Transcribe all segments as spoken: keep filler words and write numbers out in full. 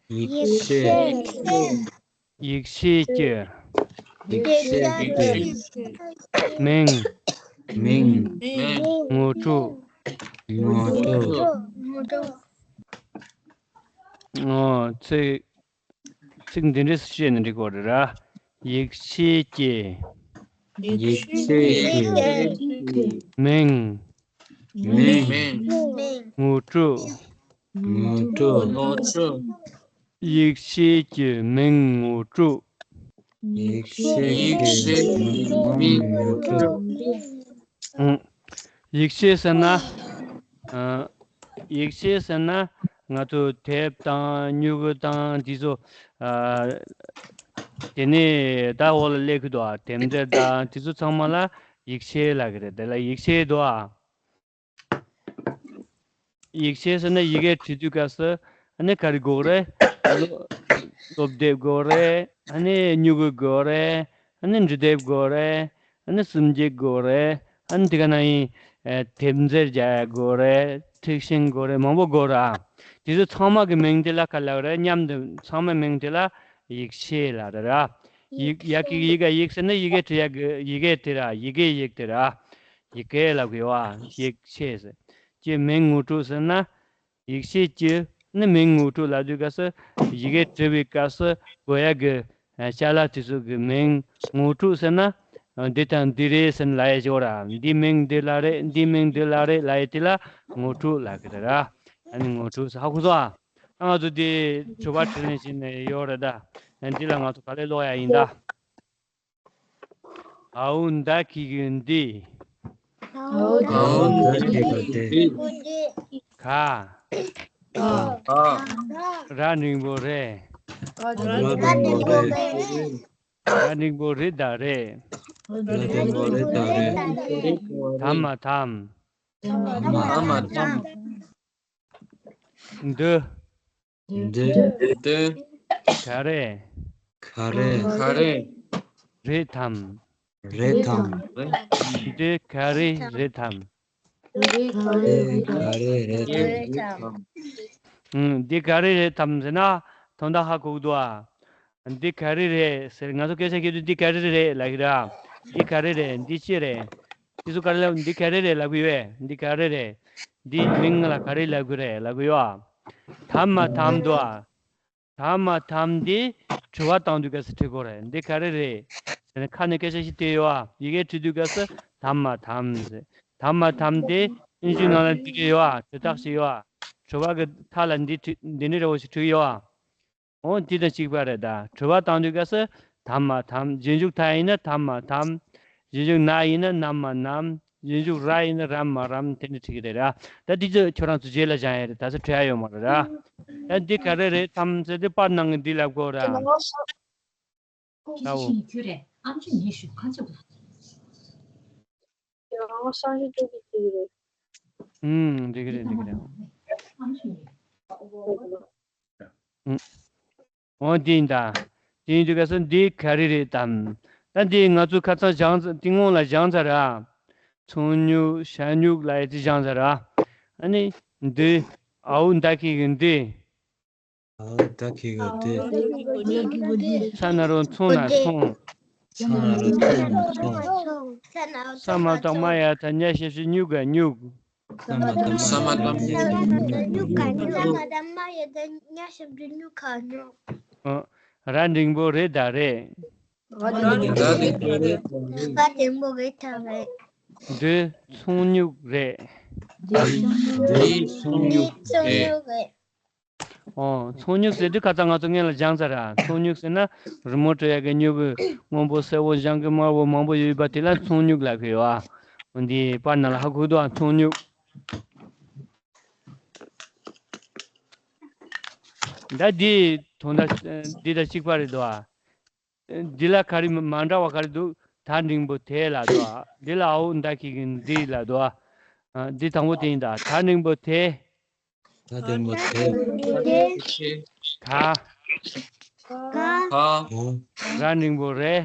ཡིག་ཆེས། ཡིག་ཆེས་ཀྱི། ཡིག་ཆེས་ཀྱི། མིང་། མིང་། ངོ་སྤྲོད། ངོ་སྤྲོད། ཨོ། ཚིག་ཚིག་འདི་འདྲས་བཤད་ན་འགྲིག་གོ་རེད་ར། ཡིག་ཆེས་ཀྱི། ཡིག་ཆེས་ཀྱི། མིང་། མིང་། ངོ་སྤྲོད། ངོ་སྤྲོད། ཡིག་ཆེས་ཀྱི་མིང་ངོ་སྤྲོད། ཡིག་ཆེས་ཀྱི་མིང་ངོ་སྤྲོད། ཨང་། ཡིག་ཆེས་ཟེར་ན། ཨ། ཡིག་ཆེས་ཟེར་ན་ང་ཚོ་དེབ་དང་སྨྱུ་གུ་དང་དེ་ཚོ། ཨ། དེ་ནས་ད་འོག་ལ་སླེབས་ཀྱི་འདུག་ཨ། དེབ་འཛེར་དང་དེ་ཚོ་ཚང་མ་ལ་ཡིག་ཆེས་ལབ་ཀྱི་རེད། དེ་ལ་ཡིག་ཆེས་འདུག་ཨ། ཡིག་ཆེས་ཟེར་ན་ཡི་གེ་བྲིས་དུས་སྐབས་སུ་ཨ་ནི་ག་རེ་དགོས་རེད། སློབ་དེབ་དགོས་རེད། ཨ་ནི་སྨྱུ་གུ་དགོས་རེད། ཨ་ནི་འབྲི་དེབ་དགོས་རེད། ཨ་ནི་སུམ་བརྒྱད་དགོས་རེད། ཨ་ནི་དེ་ག་ནང་བཞིན་ཨེ་དེབ་འཛེར་རྒྱག་ཡ་དགོས་རེད། ཐིག་ཤིང་དགོས་རེད། མང་པོ་དགོས་ར། དེ་ཚོ་ཚང་མ་གི་མིང་དེ་ལ་ག་ལབ་རེད། མཉམ་དུ་ཚང་མའི་མིང་དེ་ལ་ཡིག་ཆེས་ལབ་རེད་ར། ཡིག་ཡ་གི་ཡི་ག་ཡིག་ཟེར་ན་ཡི་གེ་བྲི་ཡ་གི་ཡི་གེ་དེ་ར། ཡི་གེ་ཡིག་དེ་ར། ཡི་གེ་ལབ་དགོས་པ། ཡིག་ཆེས་ཟེར། ཀྱི་མིང་ངོ་སྤྲོད་ཟེར་ན། ཡིག་ཆེས་ཀྱི་ནི་མིང་ངོ་སྤྲོད་ལབ་དུས་སྐབས་སུ་ཡི་གེ་བྲི་བའི་སྐབས་སུ་དགོས་ཡ་གི་ཅ་ལག་དེ་ཚོ་གི་མིང་ངོ་སྤྲོད་ཟེར་ན། འདི་དང་འདི་རེད་ཟེར་ན་ལབ་ཡ་ཅིག་ཡོད་ར། འདི་མིང་འདི་ལ་རེད། འདི་མིང་འདི་ལ་རེད་ལབ་ཡ་དེ་ལ་ངོ་སྤྲོད་ལབ་གི་རེད་ར། ཨ་ནི་ངོ་སྤྲོད་ཟེར། ཧ་གོ་སོང་ཨ། ད་ང་ཚོ་འདི་དྲི་བ་དྲིས་ལན་བྱེད་ནས་ཡོད་རེད་ད། འདི་ལ་ང་ཚོ་ག་ལེར་ཀློག་ཡ་ཡིན་ད། ཨའུ་མདའ་ཁྱི་གི་འདི། ཨའུ་མདའ་ཁྱི་གི་འདི། ག། ག། ར་འགྲེང་བུ་རེ། ར་འགྲེང་བུ་རེ། ར་འགྲེང་བུ་རེ་དང་རེད། ར་འགྲེང་བུ་རེ་དང་རེད། དམ་མ་དམ། དམ་མ་དམ། འདི། འདི། འདི། ག་རེ། ག་རེ། ག་རེ། རེད་དམ། རེད་དམ། འདི་ག་རེ་རེད་དམ། འདི་ག་རེ་རེད་དམ། ཨུམ། འདི་ག་རེ་རེད་དམ་ཟེར་ན་དོན་དག་ཧ་གོ་གི་འདུག་ཨ། འདི་ག་རེ་རེད་ཟེར། ང་ཚོ་སྐད་ཆ་བཤད་དུས་འདི་ག་རེ་རེད་ལབ་ཀྱི་ར། འདི་ག་རེ་རེད། འདི་ཅི་རེད། དེ་ཚོ་ག་རེ་ལབ། འདི་ག་རེ་རེད་ལབ་གི་ཡོད། འདི་ག་རེ་རེད། འདི་མིང་ལ་ག་རེ་ལབ་གི་རེད་ལབ་གི་ཡོད་ཨ། དམ་མ་དམ་འདུག་ཨ། དམ་མ་དམ་འདི་དྲི་བ་བཏང་དུས་སྐབས་སུ་འབྲི་དགོས་རེད། འདི་ག་རེ་རེད་ཟེར་ནས་ཁ་ནས་སྐད་ཆ་ཞིག་དྲིས་ཡོད་ཨ། ཡི་གེ་བྲིས་དུས་སྐབས་སུ་དམ་མ་དམ་ཟེར། དམ་མ་དམ་འདི་དབྱིན་ཇིའི་ནང་ལ་འདི་འདྲ་ཡོད་ཨ། དེ་དག་ཞིག་ཡོད་ཨ། དྲི་བ་གི་མཐའ་ལ་འདི་བྲིས། འདི་འདྲ་འདྲ་བོ་ཞིག་བྲིས་ཡོད་ཨ། འོ་འདི་དང་གཅིག་པ་རེད་ད། དྲི་བ་བཏང་དུས་སྐབས་སུ་དམ་མ་དམ། རྗེས་འཇུག་ད་ཡིན་ན་དམ་མ་དམ། རྗེས་འཇུག་ན་ཡིན་ན་ནམ་མ་ནམ། རྗེས་འཇུག་ར་ཡིན་ན་རམ་མ་རམ། དེ་འདྲ་བྲིས་ཀྱི་རེད་ར། ད་འདི་ཚོ་ཁྱོད་རང་ཚོ་རྗེས་ལ་སྦྱང་ཡ་རེད། ད་ཚོ་བྲི་ཡ་ཡོད་མ་རེད་ར། ད་འདི་ག་རེ་རེད་དམ་ཟེར་དུས་པར་ནང་གི་འདི་ལབ་དགོས་ར། ཨོ། ཨུམ། འགྲིག་གི་རེད། འགྲིག་གི་རེད། ཨུམ། འོ་འདི་ཡིན་ད། དེ་ཡིན་དུས་སྐབས་སུ་འདི་ག་རེ་རེད་དམ། ད་འདི་ང་ཚོ་ཁ་སང་སྦྱངས་ཚར། འདི་སྔོན་ལ་སྦྱངས་ཚར་ར། ཚོང་སྨྱུག་ཞ་སྨྱུག་ལབ་ཡ་དེ་སྦྱངས་ཚར་ར། ཨ་ནི་འདི། ཨའུ་མདའ་ཁྱི་གི་འདི། ཨའུ་མདའ་ཁྱི་གི་འདི། ཚ་ན་རོ་མཚུངས་ན་མཚུངས། ཚ་ན་རོ་མཚུངས་ན་མཚུངས། ས་མ་བཏགས་སྨ་ཡ་ཐ་ཉ་ཞབས་ཀྱུ་སྨྱུ་ག་སྨྱུག། ས་མ་བཏགས་སྨ་ཡ་ཐ་ཉ་ཞབས་ཀྱུ་སྨྱུ་ག་སྨྱུག། ས་མ་བཏགས་སྨ་ཡ་ཐ་ཉ་ཞབས་ཀྱུ་སྨྱུ་ག་སྨྱུག། ཨ། ར་འགྲེང་བུ་རེ་ད་རེད། ར་འགྲེང་བུ་རེ་ད་རེད། ར་འགྲེང་བུ་རེ་ད་རེད། འདི་ཚོང་སྨྱུག་རེད། འདི་ཚོང་སྨྱུག་རེད། ཨོ། ཚོང་སྨྱུག་ཟེར་དུས་ཁ་སང་ང་ཚོ་སྔོན་ལ་སྦྱངས་ཚར་ར། ཚོང་སྨྱུག་ཟེར་ན་རི་མོ་བྲི་ཡ་གི་སྨྱུ་གུ་སྔོན་པོ་སེར་པོ་ལྗང་གུ་དམར་པོ་མང་པོ་ཡོད་པ་དེ་ལ་ཚོང་སྨྱུག་ལབ་ཀྱི་ཡོད་ཨ། འོ་འདི་པར་ནང་ལ་ཧ་གོ་འདུག་ཨ། ཚོང་སྨྱུག། ད་འདི་དོན་དག་འདི་དང་གཅིག་པ་རེད་འདུག་ཨ། འདི་ལ་ག་རེ་མ་འདྲ་བ་ག་རེ་འདུག་ད་འགྲེང་བུ་དེ་ལ་འདུག་ཨ། འདི་ལ་ཨའུ་མདའ་ཁྱི་གི་འདི་ལ་འདུག་ཨ། ཨ། འདི་དང་པོ་དེ་ཡིན་ད། ད་འགྲེང་བུ་དེ། ད་འགྲེང་བུ་དེ། ད། ད། ར་འགྲེང་བུ་རེ།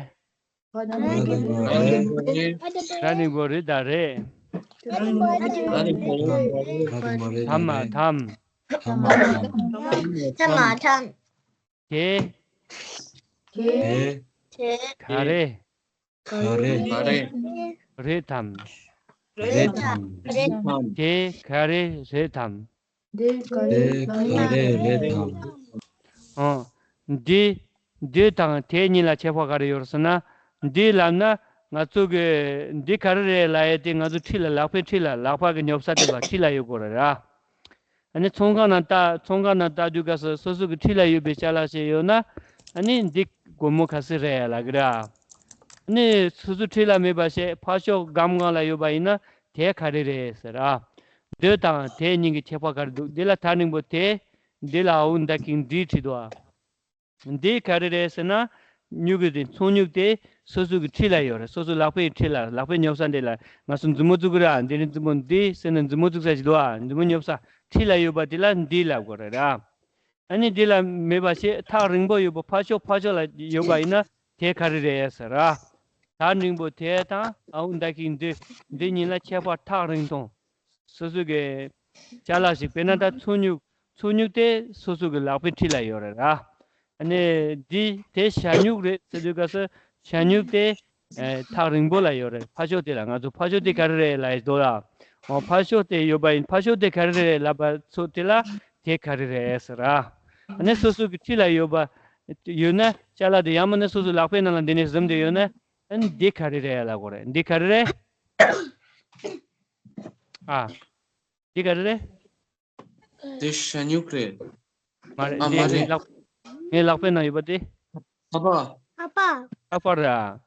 ར་འགྲེང་བུ་རེ། ར་འགྲེང་བུ་རེ་ད་རེད། ར་འགྲེང་བུ་རེ་ད་རེད། དམ་མ་དམ། དམ་མ་དམ། དམ་མ་དམ། དེ། དེ། ག་རེ། ག་རེ། རེད་དམ། རེད་དམ། དེ་ག་རེ་རེད་དམ། དེ་ག་རེ་རེད་དམ། ཨོ། འདི། འདི་དང་དེ་གཉིས་ལ་ཁྱད་པར་ག་རེ་ཡོད་ཟེར་ན། འདི་ལབ་ན་ང་ཚོ་གི་འདི་ག་རེ་རེད་ལབ་ཡས་དེ་ང་ཚོ་འཁྲིས་ལ་ལག་པའི་འཁྲིས་ལ་ལག་པ་གི་ཉོབ་ས་དེ་ལ་འཁྲིས་ལ་ཡོད་དགོས་རེད་ར། ཨ་ནི་ཚོང་ཁང་ནང་ལྟ་ཚོང་ཁང་ནང་ལྟ་དུས་སྐབས་སུ་སོ་སོ་གི་འཁྲིས་ལ་ཡོད་པའི་ཅ་ལག་ཞིག་ཡོད་ན། ཨ་ནི་འདི་སྒོར་མོ་ག་ཚོད་རེད་ལབ་གི་ར། ཨ་ནི་སོ་སོ་འཁྲིས་ལ་མེད་པ་བྱས་ཕར་ཕྱོགས་སྒམ་སྒང་ལ་ཡོད་པ་ཡིན་ན་དེ་ག་རེ་རེད་ཟེར་ར། འདི་དང་དེ་གཉིས་ཀྱི་ཁྱད་པར་ག་རེ་འདུག་འདི་ལ་ཐག་རིང་པོ་དེ། འདི་ལ་ཨའུ་མདའ་ཁྱིམ་འདི་བྲིས་འདུག་ཨ། འདི་ག་རེ་རེད་ཟེར་ན། སྨྱུ་གུ་དེ་ཚོང་སྨྱུག་དེ་སོ་སོ་གི་འཁྲིས་ལ་ཡོད་རེད། སོ་སོ་ལག་པའི་འཁྲིས་ལ་ལག་པའི་ཉོབ་ས་འདི་ལ་ང་ཚོ་མཛུབ་མོ་བཙུགས་གི་ར། འདི་ནི་མཛུབ་མོ་འདི་ཟེར་ན་མཛུབ་མོ་བཙུགས་ས་ཞིག་འདུག་ཨ། མཛུབ་མོ་ཉོབ་ས་འཁྲིས་ལ་ཡོད་པ་དེ་ལ་འདི་ལབ་དགོས་རེད་ར། ཨ་ནི་འདི་ལ་མེད་པ་ཞིག་ཐག་རིང་པོ་ཡོད་པ་ཕར་ཕྱོགས་ཕར་ཕྱོགས་ལ་ཡོད་པ་ཡིན་ན་དེ་ག་རེ་རེད་ཟེར་ར། ཐག་རིང་པོ་དེ་དང་ཨའུ་མདའ་ཁྱིམ་འདི་འདི་གཉིས་ལ་ཁྱད་པར་ཐག་རིང་ཐུང་། སོ་སོ་གི་ཅ་ལག་ཞིག་དཔེར་ན་ད་ཚོང་སྨྱུག་ཚོང་སྨྱུག་དེ་སོ་སོ་གི་ལག་པའི་འཁྲིས་ལ་ཡོད་རེད་ར། ཨ་ནི་འདི་དེ་ཞ་སྨྱུག་རེད་ཟེར་དུས་སྐབས་སུ་ཞ་སྨྱུག་དེ་ཨེ་ཐག་རིང་པོ་ལ་ཡོད་རེད། ཕར་ཕྱོགས་དེ་ལ་ང་ཚོ་ཕར་ཕྱོགས་དེ་ག་རེ་རེད་ལབ་ཡས་འདུག་ལ། འོ་ཕར་ཕྱོགས་དེ་ཡོད་པ་ཡིན་ཕར་ཕྱོགས་དེ་ག་རེ་རེད་ལབ་པ་ཚོ་དེ་ལ་དེ་ག་རེ་རེད་ཟེར་ར། ཨ་ནི་སོ་སོ་གི་འཁྲིས་ལ་ཡོད་པ་ཡོད་ན་ཅ་ལག་དེ་ཡང་མིན་ན་སོ་སོ་ལག་པའི་ནང་ལ་འདི་ནས་ཟིན་བསྡད་ཡོད་ན་ཨ་ནི་འདི་ག་རེ་རེད་ལབ་དགོས་རེད། འདི་ག་རེ་རེད། ཨ། འདི་ག་རེ་རེད། དེ་ཞ་སྨྱུག་རེད། མ་རེད། ཨ་འདི་མ་ངའི་རེད། ལག་ངའི་ལག་པའི་ནང་ཡོད་པ་དེ། ཁ་པར། ཁ་པར། ཁ་པར་ར།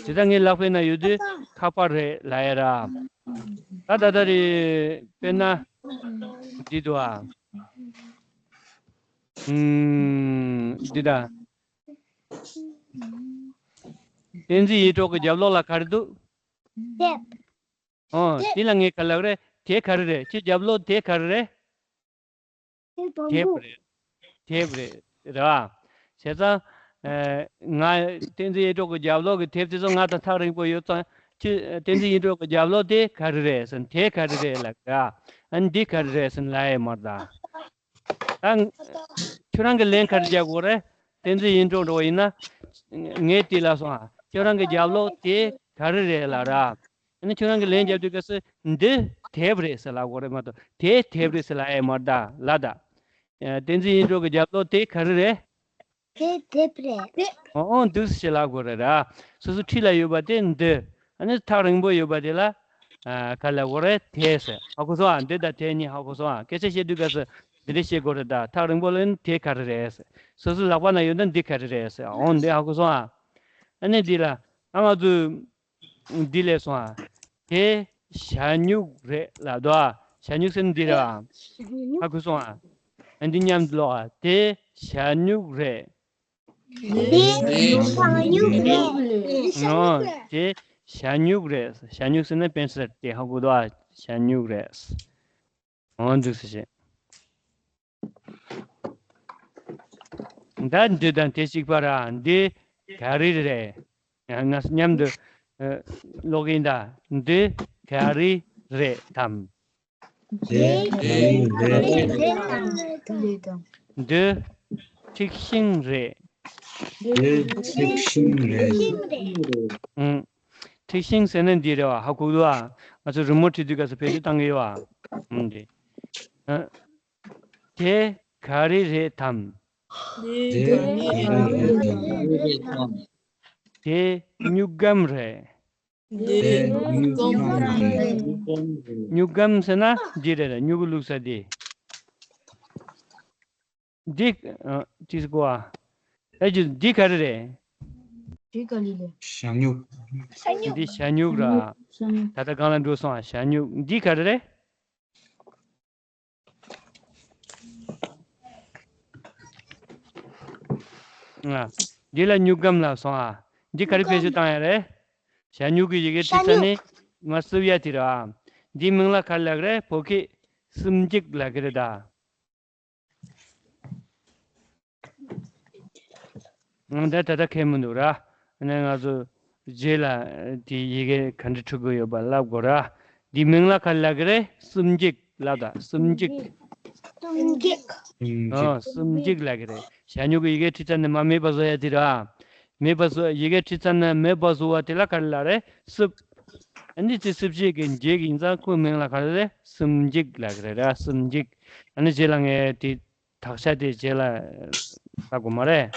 དེ་ད་ངའི་ལག་པའི་ནང་ཡོད་དུས་ཁ་པར་རེད་ལབ་ཡ་ར། ད་ད་ད་རེད་དཔེར་ན། འདི་འདུག་ཨ། ཨུམ། འདི་ད། བསྟན་འཛིན་ཡེ་འབྲོག་གི་རྒྱབ་ལོགས་ལ་ག་རེ་འདུག་དེབ། ཨོ། དེ་ལ་ངས་ག་ལབ་རེད། དེ་ག་རེ་རེད། ཁྱེད་རྒྱབ་ལོགས་དེ་ག་རེ་རེད། དེབ་དང་པོ། དེབ་རེད། དེབ་རེད། རེད་བ། བྱས་ཙང་། ཨེ། ང་བསྟན་འཛིན་ཡེ་འབྲོག་གི་རྒྱབ་ལོགས་ཀྱི་དེབ་དེ་ཚོ་ང་དང་ཐག་རིང་པོ་ཡོད་ཙང་། ཁྱེད་བསྟན་འཛིན་ཡེ་འབྲོག་གི་རྒྱབ་ལོགས་དེ་ག་རེ་རེད་ཟེར་ན་དེ་ག་རེ་རེད་ལབ་ར། ཨ་ནི་འདི་ག་རེ་རེད་ཟེར་ན་ལབ་ཡས་མ་རེད་ད། ད། ཁྱོད་རང་གི་ལན་ག་རེ་རྒྱག་དགོས་རེད། བསྟན་འཛིན་ཡེ་འབྲོག་འགྲོ་བ་ཡིན་ན། ངས་དེ་ལ་སོང་ཨ། ཁྱོད་རང་གི་རྒྱབ་ལོགས་དེ་ག་རེ་རེད་ལབ་ར། ཨ་ནི་ཁྱོད་རང་གི་ལན་རྒྱབ་དུས་སྐབས་སུ་འདི་དེབ་རེད་ཟེར་ལབ་དགོས་རེད་མ་གཏོགས་དེ་དེབ་རེད་ཟེར་ལབ་ཡས་མ་རེད་ད་ལབ་ད། ཨ། བསྟན་འཛིན་ཡེ་འབྲོག་གི་རྒྱབ་ལོགས་དེ་ག་རེ་རེད། དེ་དེབ་རེད། འོ་འདུག་སེ་ལབ་དགོས་རེད་ར། སོ་སོ་འཁྲིས་ལ་ཡོད་པ་དེ་འདི། ཨ་ནི་ཐག་རིང་པོ་ཡོད་པ་དེ་ལ། ཨ། ག་ལབ་དགོས་རེད་དེ་ཟེར། ཧ་གོ་སོང་ཨ། འདི་དང་དེ་གཉིས་ཧ་གོ་སོང་ཨ། སྐད་ཆ་བཤད་དུས་སྐབས་སུ་འདི་འདྲ་བཤད་དགོས་རེད་ད། ཐག་རིང་པོ་ལ་ནི་དེ་ག་རེ་རེད་ཟེར། སོ་སོ་ལག་པ་ན་ཡོད་ན་འདི་ག་རེ་རེད་ཟེར། འོ་འདི་ཧ་གོ་སོང་ཨ། ཨ་ནི་འདི་ལ་ཨ་ང་ཚོས། འདི་ལས་སོང་ཨ། དེ་ཞ་སྨྱུག་རེད་ལབ་འདུག་ཨ། ཞ་སྨྱུག་ཟེར་ན་འདི་རེད་ཨ། ཧ་གོ་སོང་ཨ། ཨ་འདི་མཉམ་དུ་ཀློག་ཨ། དེ་ཞ་སྨྱུག་རེད། དེ་ཞ་སྨྱུག་རེད། ཨོ། དེ་ཞ་སྨྱུག་རེད། ཞ་སྨྱུག་ཟེར་ན་པེན་སིལ་དེ་ཧ་གོ་འདུག་ཨ། ཞ་སྨྱུག་རེད། འོ་འདུག་སེ་བྱེད། ད་འདི་དང་དེ་གཅིག་པ་ར། འདི་ག་རེ་རེད། ཡང་ན་མཉམ་དུ་ཨ་ཀློག་གིན་ད། འདི་ག་རེ་རེད་དམ། དེ་ག་རེ་རེད་དམ། འདི་ཐིག་ཤིང་རེད། དེ་ཐིག་ཤིང་རེད། ཨང་། ཐིག་ཤིང་ཟེར་ན་འདི་རེད་བ། ཧ་གོ་འདུག་ཨ། ང་ཚོ་རི་མོ་བྲིས་དུས་སྐབས་སུ་བེད་སྤྱོད་བཏང་གི་ཡོད་བ། ཨང་འདི། ཨ། དེ་ག་རེ་རེད་དམ། དེ་ག་རེ་རེད་དམ། དེ་སྨྱུག་སྒམ་རེད། དེ་སྨྱུག་སྒམ་རེད། སྨྱུག་སྒམ་ཟེར་ན་འདི་རེད་ལ། སྨྱུ་གུ་བླུགས་ས་འདི། འདི། ཨ། ཅི་ཟེར་གོ་ཨ། ཨེ་ཅི་འདི་ག་རེ་རེད། འདི་ག་རེ་རེད། ཞ་སྨྱུག་འདི་ཞ་སྨྱུག་ར། ཞ་སྨྱུག་ད་ལྟ་སྒང་ལ་འགྲོ་སོང་ཨ། ཞ་སྨྱུག་འདི་ག་རེ་རེད། ཨ། འདི་ལ་སྨྱུག་སྒམ་ལབ་སོང་ཨ། འདི་ག་རེ་བེད་སྤྱོད་བཏང་ཡ་རེད། ཞ་སྨྱུག་གི་ཡི་གེ་བྲིས་ས་ནི་མར་བསུབ་ཡ་དེ་རེད་ཨ། འདིའི་མིང་ལ་ག་རེ་ལབ་རེད། བོད་སྐད་སུམ་འགྱིག་ལབ་ཀྱི་རེད་ད། ང་ད་ད་ལྟ་མཁས་མི་འདུག་ར། ཨ་ནི་ང་ཚོ་རྗེས་ལ་དེའི་ཡི་གེ་ག་འདྲ་འབྲི་དགོས་ཡོད་པ་ལབ་དགོས་ར། འདིའི་མིང་ལ་ག་རེ་ལབ་ཀྱི་རེད། སུམ་འགྱིག་ལབ་ད། སུམ་འགྱིག་སུམ་འགྱིག་ཨ་སུམ་འགྱིག་ལབ་ཀྱི་རེད། ཞྭ་སྨྱུག་གི་ཡི་གེ་བྲིས་ཚར་ནས་མར་མེད་པ་བཟོ་ཡ་དེ་ར། མེད་པ་བཟོ་ཡི་གེ་བྲིས་ཚར་ནས་མེད་པ་བཟོ་བ་དེ་ལ་ག་རེ་ལབ་རེད། སུབ། ཨ་ནི་དེ་སུབ་བྱེད་ཀྱི་འགྱིག་ཡིན་ཙང་ཁོའི་མིང་ལ་ག་རེ་རེད། སུམ་འགྱིག་ལབ་ཀྱི་རེད་ར། སུམ་འགྱིག་ཨ་ནི་རྗེས་ལ་ངས་དེ་དག་ཆ་དེ་རྗེས་ལ་ལབ་དགོས་མ་རེད།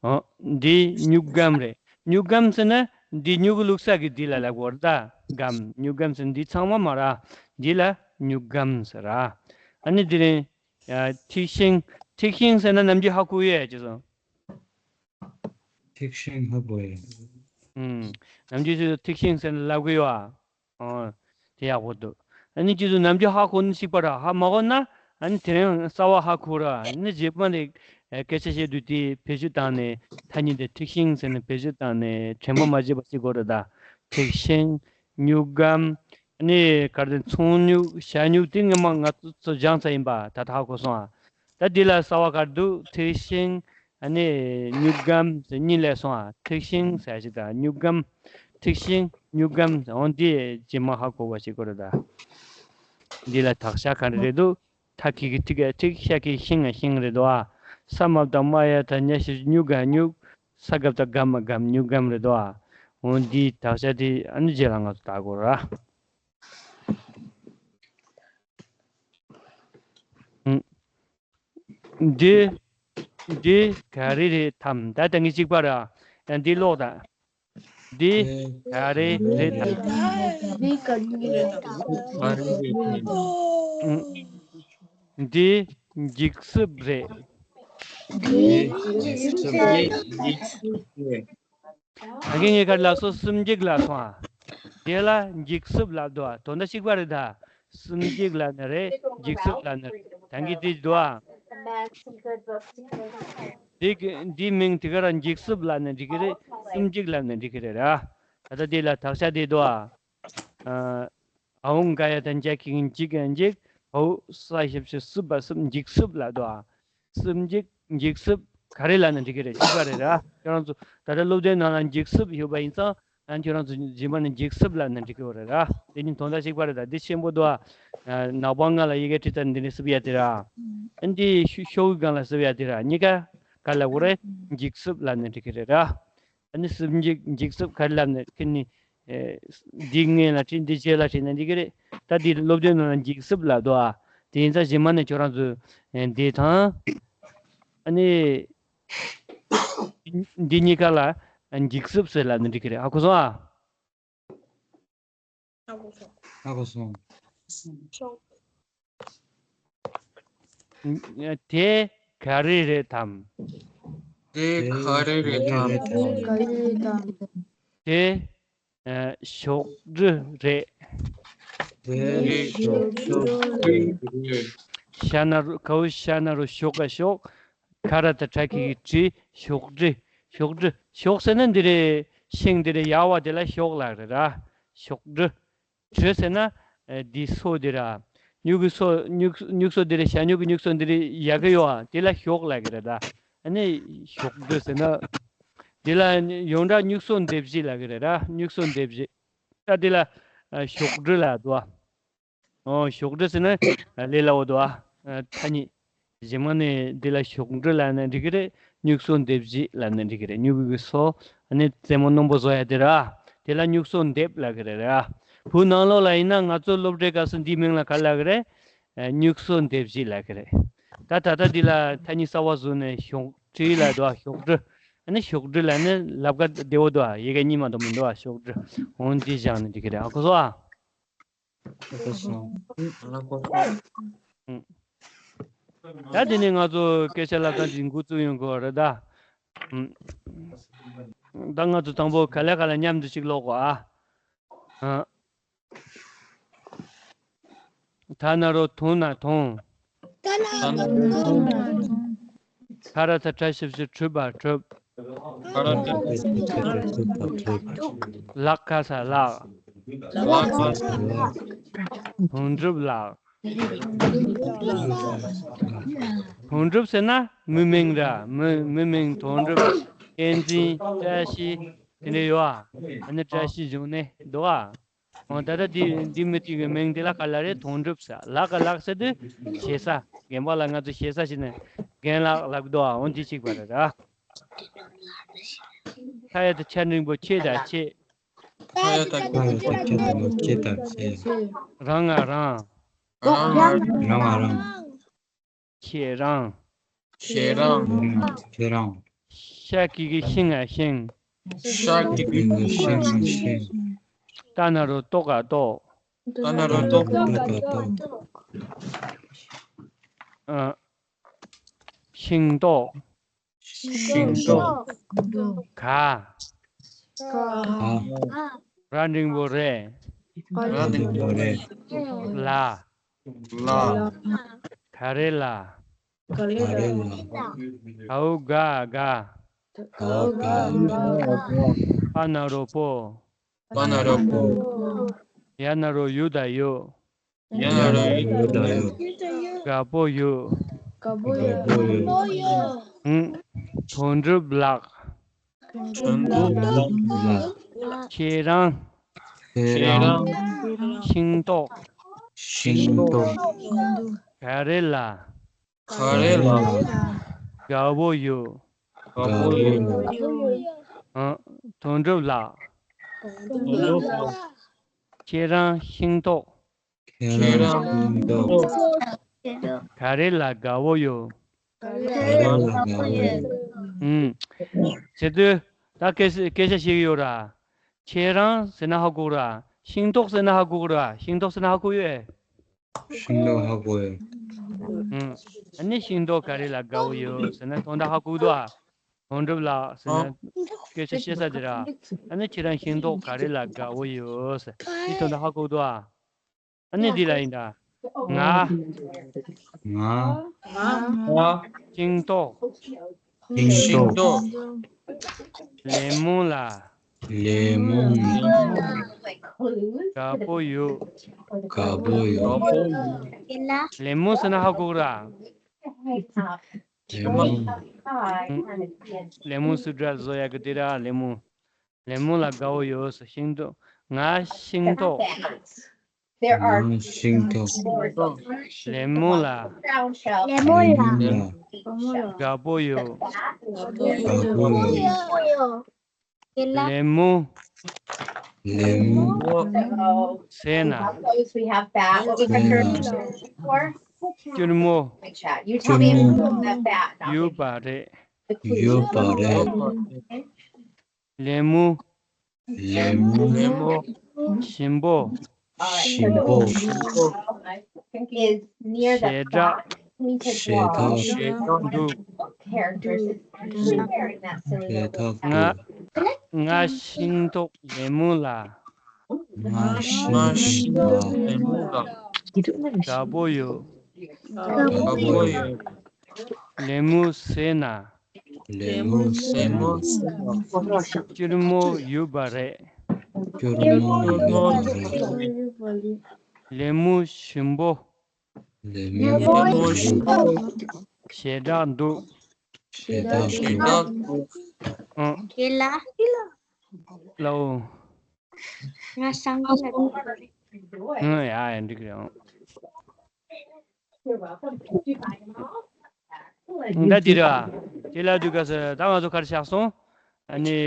འོ། འདི་སྨྱུག་སྒམ་རེད། སྨྱུག་སྒམ་ཟེར་ན་འདི་སྨྱུ་གུ་བླུགས་ས་གི་འདི་ལ་ལབ་དགོས་རེད་ད། སྒམ། སྨྱུག་སྒམ་ཟེར་ན་འདི་ཚང་མ་མ་ར། འདི་ལ་སྨྱུག་སྒམ་ཟེར་ར། ཨ་ནི་འདི་རིང་། ཡ། ཐིག་ཤིང་། ཐིག་ཤིང་ཟེར་ན་ནམ་རྒྱུན་ཧ་གོ་ཡོད་ཅེས་སོང་། ཐིག་ཤིང་ཧ་གོ་ཡོད། ཨུམ། ནམ་རྒྱུན་ཚོས་ཐིག་ཤིང་ཟེར་ན་ལབ་གི་ཡོད་ཨ། ཨོ། དེ་ཡག་པོ་འདུག་ཨ་ནི་ཁྱེད་ཚོ་ནམ་རྒྱུན་ཧ་གོ་ནི་གཅིག་པ་ར། ཧ་མ་གོ་ན་ཨ་ནི་དེ་རིང་གསར་བ་ཧ་གོ་ར། ཨ་ནི་རྗེས་མ་ནས་སྐད་ཆ་བཤད་དུས་དེ་བེད་སྤྱོད་བཏང་ནས། ཐ་སྙད་དེ་ཐིག་ཤིང་ཟེར་ནས་བེད་སྤྱོད་བཏང་ནས་དྲན་པ་མ་བརྗེད་པ་བྱེད་དགོས་རེད་ད། ཐིག་ཤིང་། སྨྱུག་སྒམ། ཨ་ནི་ག་རེ་ཚོང་སྨྱུག་ཞྭ་སྨྱུག་དེ་སྔོན་མ་ང་ཚོ་སྦྱངས་ཚར་ཡིན་པ་ད་ལྟ་ཧ་གོ་སོང་ཨ། ད་འདི་ལ་གསར་བ་ག་རེ་འདུག་ཐིག་ཤིང་། ཨ་ནི་སྨྱུག་སྒམ་ཟེར་གཉིས་སླེབས་སོང་ཨ། ཐིག་ཤིང་ཟེར་ཞིག་དང་སྨྱུག་སྒམ། ཐིག་ཤིང་སྨྱུག་སྒམ་ཟེར། འོ་འདི་རྗེས་མ་ཧ་གོ་བ་ཞིག་དགོས་རེད་ད། འདི་ལ་དག་ཆ་ག་རེ་རེད་འདུག་ཐ་གི་གི་ཐིག་ག་ཐིག་ཤ་གི་ཤིང་ང་ཤིང་རེད་འདུག་ཨ། ས་མ་བཏགས་སྨ་ཡ་བཏགས་སྨྱ་ཞབས་ཀྱུ་སྨྱུ་ག་སྨྱུག་ས་ག་བཏགས་སྒ་མ་སྒམ། སྨྱུག་སྒམ་རེད་འདུག་ཨ། འོ་འདི་དག་ཆ་དེ་ཨ་ནི་རྗེས་ལ་ང་ཚོ་ལྟ་དགོས་ར། འདི། འདི་ག་རེ་རེད་དམ། ད་ལྟ་ངས་གཅིག་པ་ར། ཡང་འདི་ཀློག་དང་། འདི་ག་རེ་རེད་དམ། འདི་འགྱིག་སྲུབ་རེད། ད་གིན་ངས་ག་རེ་ལབ་སོང་། སུམ་འགྱིག་ལབ་སོང་ཨ། དེ་ལ་འགྱིག་སྲུབ་ལབ་འདུག་ཨ། དོན་དག་གཅིག་པ་རེད་ད། སུམ་འགྱིག་ལབ་ནི་རེད། འགྱིག་སྲུབ་ལབ་ནི་རེད། ད་གིན་དེ་འདུག་ཨ། དེ་གི་འདིའི་མིང་དེ་ག་ར་འགྱིག་སྲུབ་ལབ་ནི་འགྲིག་གི་རེད། སུམ་འགྱིག་ལབ་ནི་འགྲིག་གི་རེད་ར། ད་ལྟ་དེ་ལ་དག་ཆ་དེ་འདུག་ཨ། ཨ། འའོ་འགའ་ཡ་བཏགས་འཇའ་གི་གུ་འཇིག་ག་འཇིག་འའོ་ས་ཞབས་ཀྱུ་སྲུབ་པ་སྲུབ། འགྱིག་སྲུབ་ལབ་འདུག་ཨ། སུམ་འགྱིག་འགྱིག་སྲུབ་ག་རེ་ལབ་ན་འགྲིག་གི་རེད། གཅིག་པ་རེད་ར། ཁྱོད་རང་ཚོ་ད་ལྟ་སློབ་དེབ་ནང་ལ་འགྱིག་སྲུབ་ཡོད་པ་ཡིན་ཙང་། ཨ། ཁྱོད་རང་ཚོ་རྗེས་མ་ནས་འགྱིག་སྲུབ་ལབ་ན་འགྲིག་གི་རེད་ར། དེ་གཉིས་དོན་དག་གཅིག་པ་རེད་ད། འདི་ཆེན་པོ་འདུག་ཨ། ནག་པང་ལྔ་ལ་ཡི་གེ་བྲིས་ཚར་ནས་འདི་ནས་སྲུབ་ཡ་དེ་ར། ཨ། འདི་ཤོ་ཤོག་གུའི་སྒང་ལ་སྲུབ་ཡ་དེ་ར། གཉིས་ཀ་ག་ལབ་དགོས་རེད། འགྱིག་སྲུབ་ལབ་ན་འགྲིག་གི་རེད་ར། ཨ་ནི་སུམ་འགྱིག་འགྱིག་སྲུབ་ག་རེ་ལབ་ནས་ཁྱེད་ནི། ཨེ། འདི་སྔོན་ལ་བྲིས། འདི་རྗེས་ལ་བྲིས་ན་འགྲིག་གི་རེད། ད་འདི་སློབ་དེབ་ནང་ལ་འགྱིག་སྲུབ་ལབ་འདུག་ཨ། དེ་ཡིན་ཙང་རྗེས་མ་ནས་ཁྱོད་རང་ཚོས། ཨེ། འདི་དང་། ཨ་ནི། འདི་གཉིས་ཀ་ལ་འགྱིག་སྲུབ་ཟེར་ལབ་ན་འགྲིག་གི་རེད། ཧ་གོ་སོང་ཨ། ཧ་གོ་སོང་། དེ་ག་རེ་རེད་དམ། དེ་ག་རེ་རེད་དམ། དེ། ཨ། ཤོག་གྲུ་རེད། དེ་ཤོག་གྲུ་རེད། ཤ་ན་རོ། གའོ་ཤ་ན་རོ་ཤོ་ག་ཤོག་ཁ་ར་བཏགས་ཁྲ་གི་གུ་ཁྲི། ཤོག་གྲུ། ཤོག་གྲུ། ཤོག་ཟེར་ན་འདི་རེད། ཤིང་འདི་རེད། ཡག་པ་དེ་ལ་ཤོག་ལབ་རེད་ར། ཤོག་གྲུ། གྲུ་ཟེར་ན། ཨེ། འདི་སོ་འདི་ར། སྨྱུ་གུ་སོ། སྨྱུག་སྨྱུག་སོ་འདི་རེད། ཤ་སྨྱུ་གུ་སྨྱུག་སོ་འདི་རེད། ཡག་གི་ཡོད་ཨ། དེ་ལ་ཤོག་ལབ་གི་རེད་ད། ཨ་ནི་ཤོག་གྲུ་ཟེར་ན། འདི་ལ་ཡོངས་གྲགས་སྨྱུག་སོ་འདེབས་གཞི་ལབ་གི་རེད་ར། སྨྱུག་སོ་འདེབས་གཞི། ད་འདི་ལ། ཨ། ཤོག་གྲུ་ལབ་འདུག་ཨ། ཨོ། ཤོག་གྲུ་ཟེར་ན་ལས་སླ་བོ་འདུག་ཨ། ཐ་སྙད། རྗེས་མ་ནས་འདི་ལ་ཤོག་གྲུ་ལབ་ན་འགྲིག་གི་རེད། སྨྱུག་སོ་འདེབས་གཞི་ལབ་ན་འགྲིག་གི་རེད། སྨྱུ་གུ་གི་སོ། ཨ་ནི་རྩེ་མོ་རྣོན་པོ་བཟོ་ཡ་དེ་ར། དེ་ལ་སྨྱུག་སོ་འདེབས་ལབ་གི་རེད་ར། བོད་ནང་ལོགས་ལ་ཡིན་ན་ང་ཚོ་སློབ་གྲྭའི་སྐབས་སུ་འདིའི་མིང་ལ་ག་རེ་ལབ་གི་རེད། ཨ། སྨྱུག་སོ་འདེབས་གཞི་ལབ་གི་རེད། ད་ད་ལྟ་འདི་ལ་ཐ་སྙད་གསར་བ་བཟོས་ནས་ཤོག་དྲིལ་ལབ་འདུག་ཨ། ཤོག་དྲིལ། ཨ་ནི་ཤོག་དྲིལ་ལབ་ན་ལབ་ཀ་བདེ་བོ་འདུག་ཨ། ཡི་གེ་གཉིས་མ་གཏོགས་མི་འདུག་ཨ། ཤོག་དྲིལ། འོ་འདི་བཞག་ནས་འགྲིག་གི་རེད། ཨ། གོ་སོང་ཨ། ཨ། གོ་སོང་། ཨ། གོ་སོང་། ཨུ། ད་དེ་ནས་ང་ཚོ་སྐད་ཆ་ལབ་སྟངས་ཅིག་འགོ་བཙུགས་ཡོང་དགོས་རེད་ད། ཨ། ད་ང་ཚོ་དང་པོ་ག་ལེ་ག་ལེ་མཉམ་དུ་ཅིག་ཀློག་གོ་ཨ། ཨ། ད་ན་རོ་དུང་ན་དུང་། ད་ན་རོ་དུང་ན་དུང་། ཁ་ར་ཚ་ཁྲ་ཞབས་ཀྱུ་ཁྲུ་བ་ཁྲུབ། ཁ་ར་ཚ་ཁྲ་ཞབས་ཀྱུ་ཁྲུ་བ་ཁྲུབ། ལག་ཁ་ས་ལག་ལག་ཁ་ས་ལག་དོན་གྲུབ་ལགས། དོན་གྲུབ་ཟེར་ན་མི་མིང་ར། མི་མི་མིང་དོན་གྲུབ། བསྟན་འཛིན། བཀྲ་ཤིས། དེ་འདྲ་ཡོད་ཨ། ཨ་ནི་བཀྲ་ཤིས་འབྱུང་གནས་འདུག་ཨ། འོ་ད་ལྟ་འདི་འདི་མི་དེ་གི་མིང་འདི་ལ་ག་ལ་རེད། དོན་གྲུབ་ཟེར། ལ་ག་ལགས་ཟེར་དུས་ཞེ་ས། རྒན་པ་ལ་ང་ཚོ་ཞེ་ས་ཞིག་ནས་རྒན་ལགས་ལབ་འདུག་ཨ། འོ་འདི་གཅིག་པ་རེད་ར། ཁ་ཡ་ད་ཆ་འགྲེང་པོ་ཆེ་དང་ཆེ། ཁ་ཡ་ད་ཆ་འགྲེང་པོ་ཆེ་དང་ཆེ། རང་ང་རང་། རང་ང་རང་། ཁྱེད་རང་། ཁྱེད་རང་། ཁྱེད་རང་། ཤ་ཀི་ཀི་ཤིང་ང་ཤིང་། ཤ་ཀི་ཀི་ཤིང་ང་ཤིང་། ཏ་ན་རོ་ཏོ་ག་ཏོག་ཏ་ན་རོ་ཏོ་ག་ཏོག་ཨ། ཤིང་ཏོག་ཤིང་ཏོག་ག་ག་ར་འགྲེང་བུ་རེད། ར་འགྲེང་བུ་རེད། ལ། ལ། ག་རེ་ལ། ག་རེ་ལ། གའུ་ག་ག་གའུ་ག་ག་པ་ན་རོ་པོ། པ་ན་རོ་པོ། ཡ་ན་རོ་ཡུ་ད་ཡུ། ཡ་ན་རོ་ཡུ་ད་ཡུ། དགའ་པོ་ཡུ། དགའ་པོ་ཡུ། ཨུ། དོན་གྲུབ་ལགས། དོན་གྲུབ་ལགས། ཁྱེད་རང་། ཁྱེད་རང་། ཤིང་ཏོག་ཤིང་ཏོག་ག་རེ་ལ། ག་རེ་ལ། དགའ་པོ་ཡོད། དགའ་པོ་ཡོད། ཨ། དོན་གྲུབ་ལགས། དོན་གྲུབ་ལགས། ཁྱེད་རང་ཤིང་ཏོག་ཁྱེད་རང་ཤིང་ཏོག་ག་རེ་ལ་དགའ་པོ་ཡོད། ག་རེ་ལ་དགའ་པོ་ཡོད། ཨུམ། བྱེད་དུས་ད་སྐད་སྐད་ཆ་ཞིག་ཡོད་ར། ཁྱེད་རང་ཟེར་ན་ཧ་གོ་ར། ཤིང་ཏོག་ཟེར་ན་ཧ་གོ་ར། ཤིང་ཏོག་ཟེར་ན་ཧ་གོ་ཡོད། ཤིང་ཏོག་ཧ་གོ་ཡོད། ཨུམ། ཨ་ནི་ཤིང་ཏོག་ག་རེ་ལ་དགའ་པོ་ཡོད་ཟེར་ན་དོན་དག་ཧ་གོ་འདུག་ཨ། དོན་གྲུབ་ལགས་ཟེར་ན་སྐད་ཆ་བཤད་ས་དེ་ར། ཨ་ནི་ཁྱེད་རང་ཤིང་ཏོག་ག་རེ་ལ་དགའ་པོ་ཡོད་ཟེར། འདི་དོན་དག་ཧ་གོ་འདུག་ཨ། ཨ་ནི་འདི་ལ་ཡིན་ད། ང་། ང་། ཤིང་ཏོག་ཤིང་ཏོག་ལེ་མོ་ལ། ལེ་མོ། དགའ་པོ་ཡོད། དགའ་པོ་ཡོད། ལེ་མོ་ཟེར་ན་ཧ་གོ་གི་ར། ལེ་མོ། ལེ་མོ་སུ་འདྲ་བཟོ་ཡག་གི་དེ་ར་ལེ་མོ། ལེ་མོ་ལ་དགའ་པོ་ཡོད། ཤིང་ཏོག་ང་ཤིང་ཏོག་ང་ཤིང་ཏོག་ལེ་མོ་ལ། ལེ་མོ་ལ། དགའ་པོ་ཡོད། དགའ་པོ་ཡོད། ལེ་མོ། ལེ་མོ། ཟས་ན། ཟས་ན། སྐྱུར་མོ། སྐྱུར་མོ། ཡོད་པ་རེད། ཡོད་པ་རེད། ལེ་མོ། ལེ་མོ། ལེ་མོ། ཞིམ་པོ། ཞིམ་པོ། ཞེ་དྲག་ཞེ་དྲག་འདུག་ཞེ་དྲག་ང་། ང་ཤིང་ཏོག་ལེ་མོ་ལ། ང་ཤིང་ཏོག་ལེ་མོ་ལ། དགའ་པོ་ཡོད། དགའ་པོ་ཡོད། ལེ་མོ་ཟས་ན། ལེ་མོ་ཟས་ན། སྐྱུར་མོ་ཡོད་པ་རེད། སྐྱུར་མོ་ཡོད་པ་རེད། ལེ་མོ་ཞིམ་པོ། ལེ་མོ་ཞིམ་པོ། ཞེ་དྲག་འདུག་ཞེ་དྲག་འདུག་ཨང་། ཁྱེད་ལ། ལའོ། ང་སང་ལ། ཨང་། ཡ་ཡ་འགྲིག་རེད་ཨང་། ད་འདི་ར། དེ་ལ་དུས་སྐབས་སུ་ད་ང་ཚོ་ག་རེ་བཞག་སོང་། ཨ་ནི།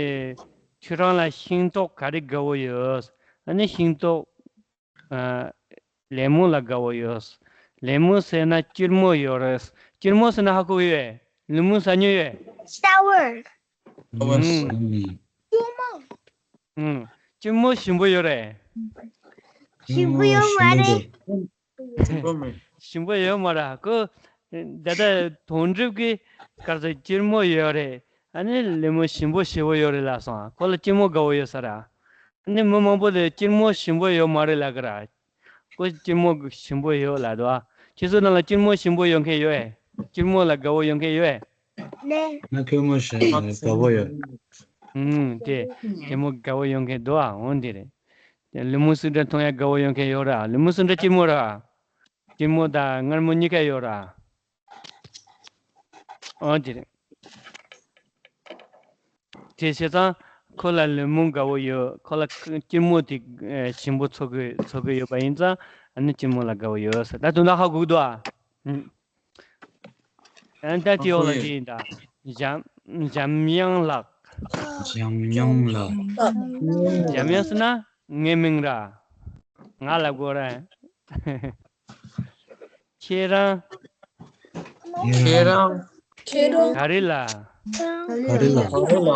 ཁྱོད་རང་ལ་ཤིང་ཏོག་ག་རེ་དགའ་པོ་ཡོད། ཨ་ནི་ཤིང་ཏོག་ཨ། ལེ་མོ་ལ་དགའ་པོ་ཡོད། ལེ་མོ་ཟས་ན་སྐྱུར་མོ་ཡོད་རེད། སྐྱུར་མོ་ཟེར་ན་ཧ་གོ་ཡོད། ལེ་མོ་ཟ་མྱོང་ཡོད། Sour. ཨུམ། སྐྱུར་མོ། ཨུམ། སྐྱུར་མོ་ཞིམ་པོ་ཡོད་རེད། ཞིམ་པོ་ཡོད་མ་རེད། ཞིམ་པོ་ཡོད་མ་རེད། ཁོ། ད་ལྟ་དོན་གྲུབ་ཀྱི་སྐབས་སུ་སྐྱུར་མོ་ཡོད་རེད། ཨ་ནི་ལེ་མོ་ཞིམ་པོ་ཞེ་པོ་ཡོད་རེད་ལབ་སོང་། ཁོ་ལ་སྐྱུར་མོ་དགའ་པོ་ཡོད་ས་རེད། ཨ་ནི་མི་མང་པོ་ལ་སྐྱུར་མོ་ཞིམ་པོ་ཡོད་མ་རེད་ལབ་ཀྱི་རེད། ཁོ་སྐྱུར་མོ་ཞིམ་པོ་ཡོད་ལབ་འདུག་ཁྱེད་ཚོ་ནང་ལ་སྐྱུར་མོ་ཞིམ་པོ་ཡོད་མཁན་ཡོད་ཨེ། སྐྱུར་མོ་ལ་དགའ་པོ་ཡོད་མཁན་ཡོད་ཨེ། ང་སྐྱུར་མོ་ཞིམ་པོ་དགའ་པོ་ཡོད། ཨུམ། དེ། སྐྱུར་མོ་དགའ་པོ་ཡོད་མཁན་འདུག་འོ་འདི་རེད། ལེ་མོ་སུ་འདྲ་འཐུང་ཡ་དགའ་པོ་ཡོད་མཁན་ཡོད་ར། ལེ་མོ་སུ་འདྲ་སྐྱུར་མོ་ར། སྐྱུར་མོ་དང་མངར་མོ་གཉིས་ཀ་ཡོད་ར། འོ་དེ་རེད། དེ་བྱས་ཙང་ ཁོ་ལ་ལོ་མོ་དགའ་བོ་ཡོད། ཁོ་ལ་སྐྱིར་མོ་དེ་ཞིམ་པོ་འཚོ་གི་འཚོ་གི་ཡོད་པ་ཡིན་ཙང་ཨ་ནི་སྐྱིར་མོ་ལ་དགའ་བོ་ཡོད་ཟེར། ད་དོན་དག་ཧ་གོ་གི་འདུག་ཨ། ཨན་ད་དེའི་འོག་ལ་དེ་ཡིན་ད། འཇམ་འཇམ་དབྱངས་ལགས། འཇམ་དབྱངས་ལགས། འཇམ་དབྱངས་ཟེར་ན་ངའི་མིང་ར། ང་ལ་དགོས་ར། ཁྱེད་རང་། ཁྱེད་རང་། ཁྱེད་རང་། ག་རེ་ལ། ག་རེ་ལ། ག་རེ་ལ།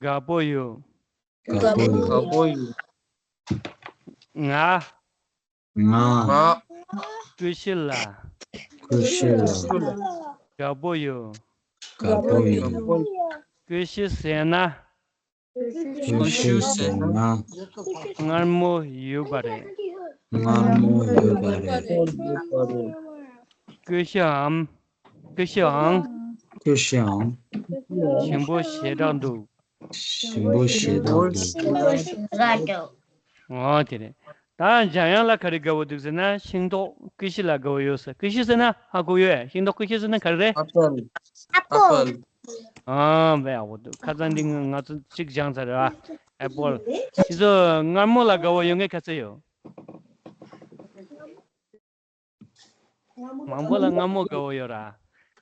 དགའ་པོ་ཡོད། དགའ་པོ་ཡོད། དགའ་པོ་ཡོད། ང་། ང་། ང་། ཀུ་ཤུ་ལ། ཀུ་ཤུ་ལ། དགའ་པོ་ཡོད། དགའ་པོ་ཡོད། ཀུ་ཤུ་ཟེར་ན། ཀུ་ཤུ་ཟེར་ན། མངར་མོ་ཡོད་པ་རེད། མངར་མོ་ཡོད་པ་རེད། ཀུ་ཤུའམ། ཀུ་ཤུའང་། ཀུ་ཤུའང་། ཞིམ་པོ་ཞེ་དྲག་འདུག་ཞིམ་པོ་ཞེ་དྲག་འདུག་འོ་དེ་རེད། ད་འཇམ་དབྱངས་ལ་ག་རེ་དགའ་བོ་འདུག་ཟེར་ན་ཤིང་ཏོག་ཀུ་ཤུ་ལ་དགའ་བོ་ཡོད་ཟེར། ཀུ་ཤུ་ཟེར་ན་ཧ་གོ་ཡོད། ཤིང་ཏོག་ཀུ་ཤུ་ཟེར་ན་ག་རེ་རེད། ཨ་པལ། ཨ་པལ། ཨ་བས་ཨ་བོ་འདུག་ཁ་སང་འདི་ང་ང་ཚོ་གཅིག་སྦྱངས་ཚར་རེད་ཨ། ཨ་པལ། ཁྱེད་ཚོ་མངར་མོ་ལ་དགའ་བོ་ཡོད་མཁན་ག་ཚོད་ཡོད། མང་པོ་ལ་མངར་མོ་དགའ་བོ་ཡོད་ར།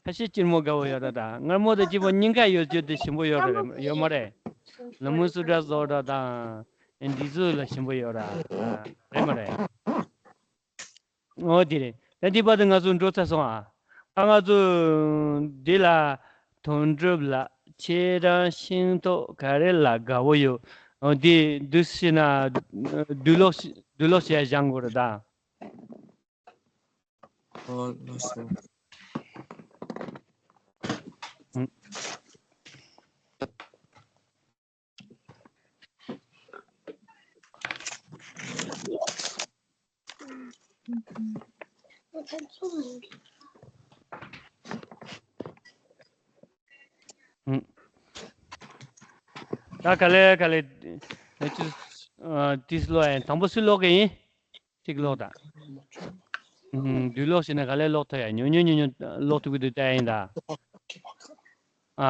ཁ་ཤས་སྐྱིར་མོ་དགའ་བོ་ཡོད་ར། ད་མངར་མོ་དང་སྐྱིར་མོ་གཉིས་ཀ་ཡོད་རྒྱུ་དེ་ཞིམ་པོ་ཡོད་ར་ཡོད་མ་རེད། ལོ་མོ་སུ་འདྲ་བཟོ་འདྲ་དང་འདི་ཚོ་ལ་ཞིམ་པོ་ཡོད་ར། རེད་མ་རེད། འོ་དེ་རེད། ད་འདི་བར་དུ་ང་ཚོ་འགྲོ་ཚར་སོང་ཨ། ད་ང་ཚོ་འདི་ལ་དོན་གྲུབ་ལ་ཁྱེད་རང་ཤིང་ཏོག་ག་རེ་ལ་དགའ་བོ་ཡོད། འོ་དེ་འདུག་སེ་ན་འདུག་ལོག་འདུག་ལོག་བྱས་སྦྱང་དགོས་རེད་ད། ཨོ་ལགས་སོ། ཨང་། ད་ག་ལེ་ག་ལེ། ཨ་ཅི། ཨ་ཏིས་ལོ་ཨེ་དང་པོ་སུ་ལོག་གི་ཡིན། གཅིག་ལོག་ད། ཨུམ་བདུན་ལོག་ཟེར་ན་ག་ལེ་ལོག་ཐུབ་ཡ། ཉུང་ཉུང་ཉུང་ཉུང་ལོག་ཐུབ་ཀྱི་འདུག་ལྟ་ཡིན་ད། ཨ། ཨ།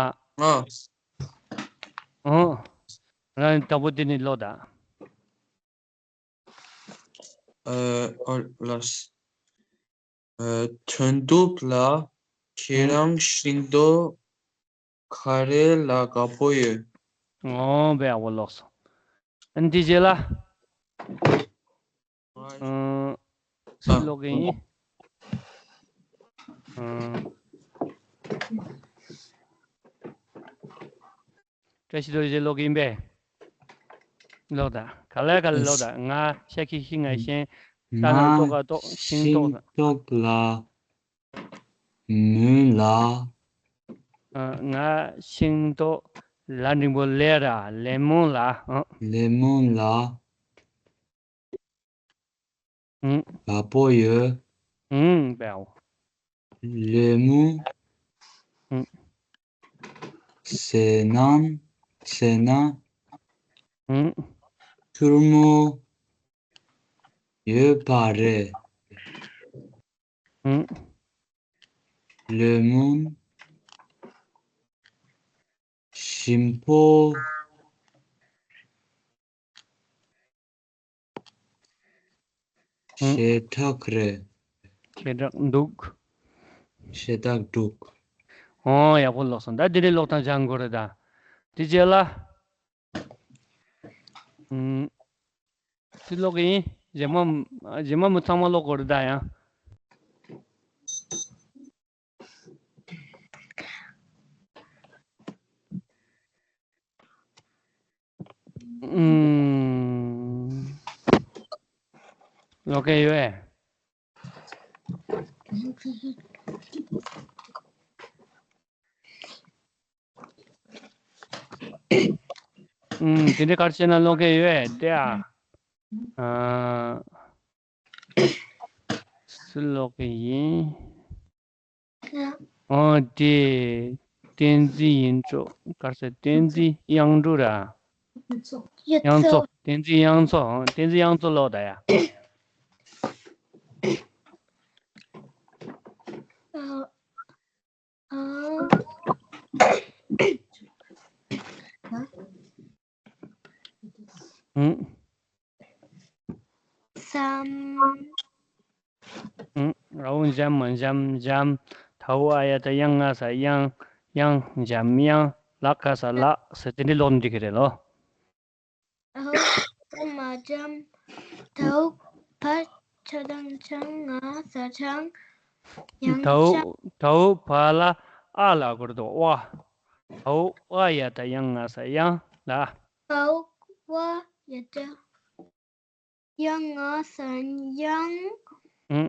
ཨོ། རང་དང་པོ་དེ་ནས་ལོག་ད། ཨ། ཨོ་ལགས། ཨ། དོན་གྲུབ་ལགས། ཁྱེད་རང་ཤིང་ཏོག་ག་རེ་ལ་དགའ་པོ་ཡོད། ཨོ་བས་ཨ་བོ་ལོག་སོང་། ཨ་ནི་དེ་རྗེས་ལ། ཨ། སུ་ལོག་གི་ཡིན། ཨ། བཀྲ་ཤིས་རྡོ་རྗེ་ལོག་གི་ཡིན་པས། ལོག་ད། ག་ལེ་ག་ལེ་ལོག་ད། ང་ཤ་ཁི་ཤི་ང་ཤེན། ད་ནང་ཏོག་ག་ཏོག་ཤིང་ཏོག་ད། ཤིང་ཏོག་ལ། མོན་ལ། ཨ། ང་ཤིང་ཏོག་ལ་འགྲེང་བུ་ལེ་ར་ལེ་མོན་ལ། ཨ། ལེ་མོན་ལ། ཨུང་། དགའ་པོ་ཡོད། ཨུང་། བའོ། ལེ་མོན། ཨུང་། ཟས་སྣ། ཟས་སྣ། ཨུང་། ཐུར་མོ་ཡོད་པ་རེད། ཨུང་། ལེ་མོན་ཞིམ་པོ་ཞེ་དྲག་རེད། ཞེ་དྲག་འདུག་ཞེ་དྲག་འདུག་ཨོ་ཡག་པོ་ལོག་སོང་། ད་དེ་རིང་ཀློག་སྟངས་སྦྱང་དགོས་རེད་ད། དེ་རྗེས་ལ། ཨུམ། སུ་ཀློག་གི་ཡིན། རྗེས་མ། རྗེས་མ་མི་ཚང་མ་ཀློག་དགོས་རེད་ད་ཡང་། ཨུམ། ཀློག་མཁན་ཡོད་ཨེ། ཨུམ། དེ་འདྲའི་གར་བྱས་ན་ཀློག་མཁན་ཡོད་ཨེ་དེ་ཨ། ཨ། སུ་ཀློག་གི་ཡིན། ཨོ་དེ། བསྟན་འཛིན་ཡིན་ཆོག་གར་ས་བསྟན་འཛིན་དབྱངས་སྒྲོན་ར། དབྱངས་མཚོ། བསྟན་འཛིན་དབྱངས་མཚོ། ཨོ་བསྟན་འཛིན་དབྱངས་མཚོ་ཀློག་ད་ཡ། ཨ། ཨ། ཨུམ། སམ། ཨུམ། ར་འོག་འཇམ་མ་འཇམ་འཇམ། ད་འོག་ཨ་ཡ་བཏགས་དབྱང་ང་ས་དབྱངས། དབྱངས། འཇམ་དབྱངས། ལ་ག་ས་ལགས་ཟེར་དེ་འདྲའི་ཀློག་ན་འགྲིག་གི་རེད་ལོ། འ་འོག་འཇམ་མ་འཇམ། ད་འོག་བ་ཆ་དང་ཆང་ང་ས་ཆང་། དབྱངས། ད་འོག་ད་འོག་བ་ལ་ཨ་ལ་སྐོར་དུ་ཨ། ད་འོག་ཨ་ཡ་བཏགས་དབྱང་ང་ས་དབྱངས་ལ། ད་འོག་ཝ་ཡ་བཏགས་དབྱང་ང་ས་དབྱངས། ཨུམ།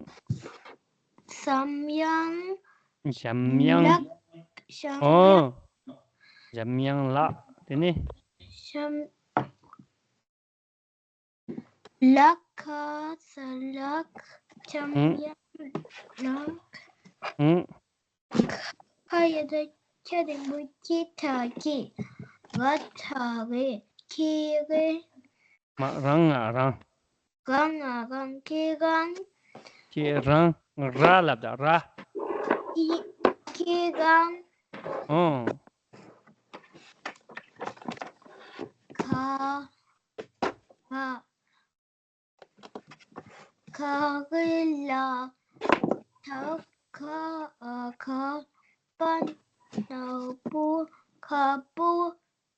སམ་དབྱངས། འཇམ་དབྱངས། ལགས། འཇམ་ཨོ། དབྱངས། འཇམ་དབྱངས་ལགས། དེ་ནས། འཇམ། ལ་ག་ས་ལགས། འཇམ་ཨུམ། དབྱངས་ལགས། ཨུམ། ཁ་ཡ་བཏགས་ཁ་འགྲེང་བུ་ཁྱི་ཁྲ་ཁྱི། ག་ཁྲ་གི། ཁྱི་གི། མ་རང་ང་རང་། ག་ང་གང་། ཁྱི་གང་། ཁྱི་རང་། ར་ལབ་ད་ར། ཁྱི་ཁྱི་གང་། ཨོ། ག་ག་ག་གི་ལ། ད་ག་འ་ག་པ་ན་པོ། ག་པོ།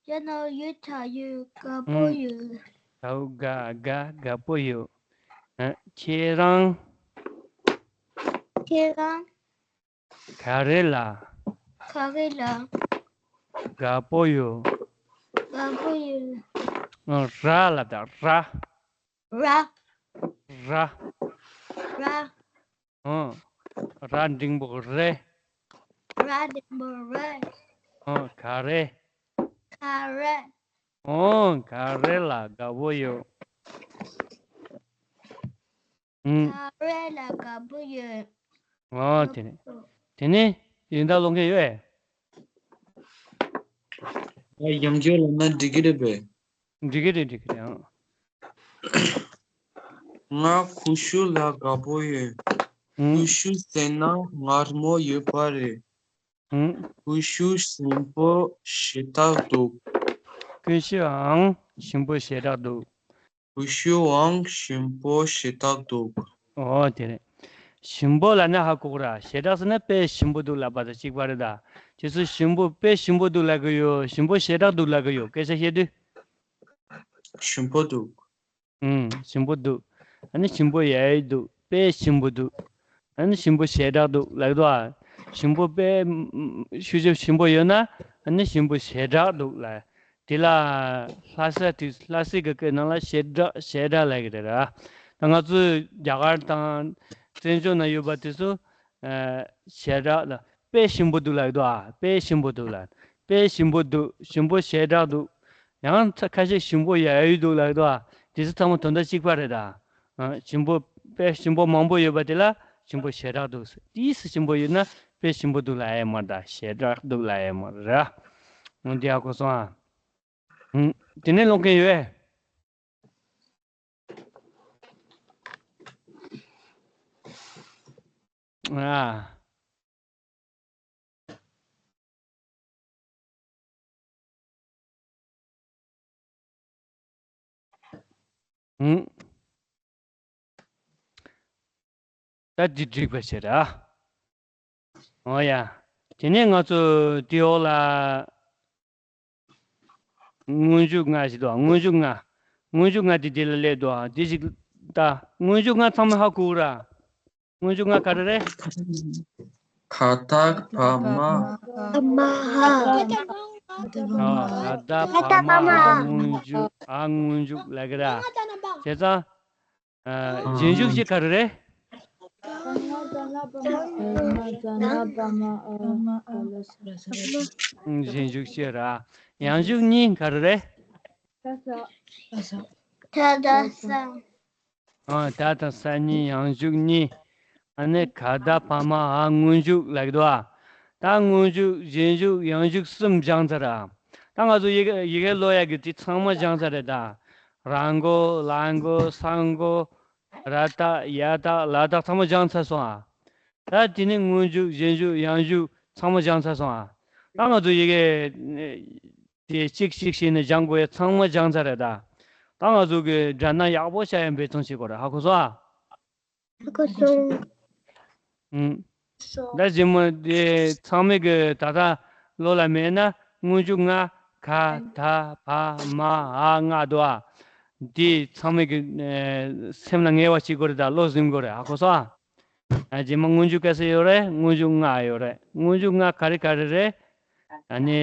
ཡ་ན་ཡུ་ད་ཡུ། ག་པོ་ཨུམ། ཡུ། ད་འོག་ག་ག་ག་པོ་ཡུ། ཨ། ཁྱེད་རང་། ཁྱེད་རང་། ག་རེ་ལ། ག་རེ་ལ། དགའ་པོ་ཡོད། དགའ་པོ་ཡོད། ཨ། ར་ལབ་ད་ར། ར། ར། ར། ཨ། ར་འགྲེང་བུ་རེ། ར་འགྲེང་བུ་རེ། ཨ། ག་རེ། ག་རེ། ཨ། ག་རེ་ལ་དགའ་པོ་ཡོད། ཨུམ། ག་རེ་ལ་དགའ་པོ་ཡོད། ཨོ། དེ་ནས། དེ་ནས་ཡིན་ད་ལོ་མཁན་ཡོད་ཨེ། ཨ། ཡང་བསྐྱར་ལབ་ན་འགྲིག་གི་རེད་པས། འགྲིག་གི་རེད། འགྲིག་གི་རེད། ཨང་། ང་ཁུ་བྱུག་ལ་དགའ་པོ་ཡོད། ཨུམ། ཁུ་བྱུག་ཟེར་ན་མངར་མོ་ཡོད་པ་རེད། ཨུམ། ཁུ་བྱུག་ཞིམ་པོ་ཞེ་དྲག་འདུག་ཁུ་བྱུག་ཨང་ཞིམ་པོ་ཞེ་དྲག་འདུག་ཁུ་བྱུག་ཨང་ཞིམ་པོ་ཞེ་དྲག་འདུག་ཨོ་དེ་རེད། ཞིམ་པོ་ལབ་ན་ཧ་གོ་གི་ར། ཞེ་དྲག་ཟེར་ན་དཔེ་ཞིམ་པོ་འདུག་ལབ་པ་དང་གཅིག་པ་རེད་ད། དེ་ཚོ་ཞིམ་པོ་དཔེ་ཞིམ་པོ་འདུག་ལབ་གི་ཡོད། ཞིམ་པོ་ཞེ་དྲག་འདུག་ལབ་གི་ཡོད། སྐད་ཆ་བཤད་དུས། ཞིམ་པོ་འདུག་ཨུམ། ཞིམ་པོ་འདུག་ཨ་ནི་ཞིམ་པོ་ཡ་ཡི་འདུག་དཔེ་ཞིམ་པོ་འདུག་ཨ་ནི་ཞིམ་པོ་ཞེ་དྲག་འདུག་ལབ་འདུག་ཨ། ཞིམ་པོ་དཔེ་ཤུགས་ཆེ་ཞིམ་པོ་ཡོད་ན་ཨ་ནི་ཞིམ་པོ་ཞེ་དྲག་འདུག་ལབ། དེ་ལ་ལྷ་ས་དུས་ལྷ་སའི་གི་སྐད་ནང་ལ་ཞེ་དྲག་ཞེ་དྲག་ལབ་ཀྱི་རེད་ར། ད་ང་ཚོ་རྒྱ་གར་དང་བཙན་བྱོལ་ན་ཡོད་པ་དེ་ཚོ་ཨ་ཞེ་དྲག་ལ་དཔེ་ཞིམ་པོ་འདུག་ལབ་ཀྱི་འདུག་ཨ། དཔེ་ཞིམ་པོ་འདུག་ལབ། དཔེ་ཞིམ་པོ་འདུག་ཞིམ་པོ་ཞེ་དྲག་འདུག་ཡང་ཚ་ཁ་ཤས་ཞིམ་པོ་ཡ་ཡི་འདུག་ལབ་ཀྱི་འདུག་ཨ། དེ་ཚོ་ཚང་མ་དོན་དག་གཅིག་པ་རེད་ད། ཨ། ཞིམ་པོ་དཔེ་ཞིམ་པོ་མང་པོ་ཡོད་པ་དེ་ལ་ཞིམ་པོ་ཞེ་དྲག་འདུག་ཟེར། ཏིས་ཞིམ་པོ་ཡོད་ན་དཔེ་ཞིམ་པོ་འདུག་ལབ་ཡ་མ་རེད་ད། ཞེ་དྲག་འདུག་ལབ་ཡ་མ་རེད། འོ་འདི་ཧ་གོ་སོང་ཨ། ཨུམ། དེ་ནས་ཀློག་མཁན་ཡོད་ཨེ། ཨ། ཨུམ། ད་འདི་འགྲིག་པ་བྱེད་ར། འོ་ཡ། དེ་ནས་ང་ཚོ་འདི་འོག་ལ། སྔོན་འཇུག་ལྔ་ཞིག་འདུག་སྔོན་འཇུག་ལྔ། སྔོན་འཇུག་ལྔ་དེ་འདི་ལ་སླེབས་འདུག་འདི་ཞིག་ལྟ། སྔོན་འཇུག་ལྔ་ཚང་མ་ཧ་གོ་གི་ར། སྔོན་འཇུག་ལྔ་ག་རེ་རེད། ག་ད་བ་མ། བ་མ་ཧ། ཨ། ག་ད་བ་མ་ཧ་སྔོན་འཇུག་ཨ་སྔོན་འཇུག་ལབ་ཀྱི་ར། བྱས་ཙང་། ཨ། རྗེས་འཇུག་གཅིག་ག་རེ་རེད། རྗེས་འཇུག་གཅིག་ར། ཡང་འཇུག་གཉིས་ག་རེ་རེད། ད་ད་ས། ཨ། ད་དང་ས་གཉིས་ཡང་འཇུག་གཉིས། ཨ་ནི་ག་ད་བ་མ་ཧ་སྔོན་འཇུག་ལབ་ཀྱི་འདུག་ཨ། ད་སྔོན་འཇུག་རྗེས་འཇུག་ཡང་འཇུག་གསུམ་སྦྱངས་ཚར་ར། ད་ང་ཚོ་ཡི་གེ་ཡི་གེ་ཀློག་ཡག་གི་དེ་ཚང་མ་སྦྱངས་ཚར་རེད་ད། ར་མགོ་ལ་མགོ་ས་མགོ། ར་བཏགས་ཡ་བཏགས་ལ་བཏགས་ཚང་མ་སྦྱངས་ཚར་སོང་ཨ། ད་དེ་ནི་སྔོན་འཇུག་རྗེས་འཇུག་ཡང་འཇུག་ཚང་མ་སྦྱངས་ཚར་སོང་ཨ། ད་ང་ཚོ་ཡི་གེ་དེ་གཅིག་གཅིག་བྱས་ནས་སྦྱང་དགོས་ཡ་ཚང་མ་སྦྱངས་ཚར་རེད་ད། ད་ང་ཚོ་གི་སྒྲ་གདངས་ཡག་པོ་བྱས་ཡ་འབད་བརྩོན་བྱེད་དགོས་རེད། ཧ་གོ་སོང་ཨ། ཧ་གོ་སོང་། ཨུམ། སོང་། ད་རྗེས་མ་དེ་ཚང་མས་གི་ད་ལྟ་བློ་ལ་མེད་ན་སྔོན་འཇུག་ལྔ། ག་ད་བ་མ་འ་ལྔ་འདུག་ཨ། དེ་ཚང་མས་གི་ཨེ་སེམས་ལ་ངེས་པ་བྱེད་དགོས་རེད། ད་བློ་ཟིན་དགོས་རེད། ཧ་གོ་སོང་ཨ། ཨ། རྗེས་མ་སྔོན་འཇུག་ག་ཚོད་ཡོད་རེད། སྔོན་འཇུག་ལྔ་ཡོད་རེད། སྔོན་འཇུག་ལྔ་ག་རེ་ག་རེ་རེད། ཨ་ནི་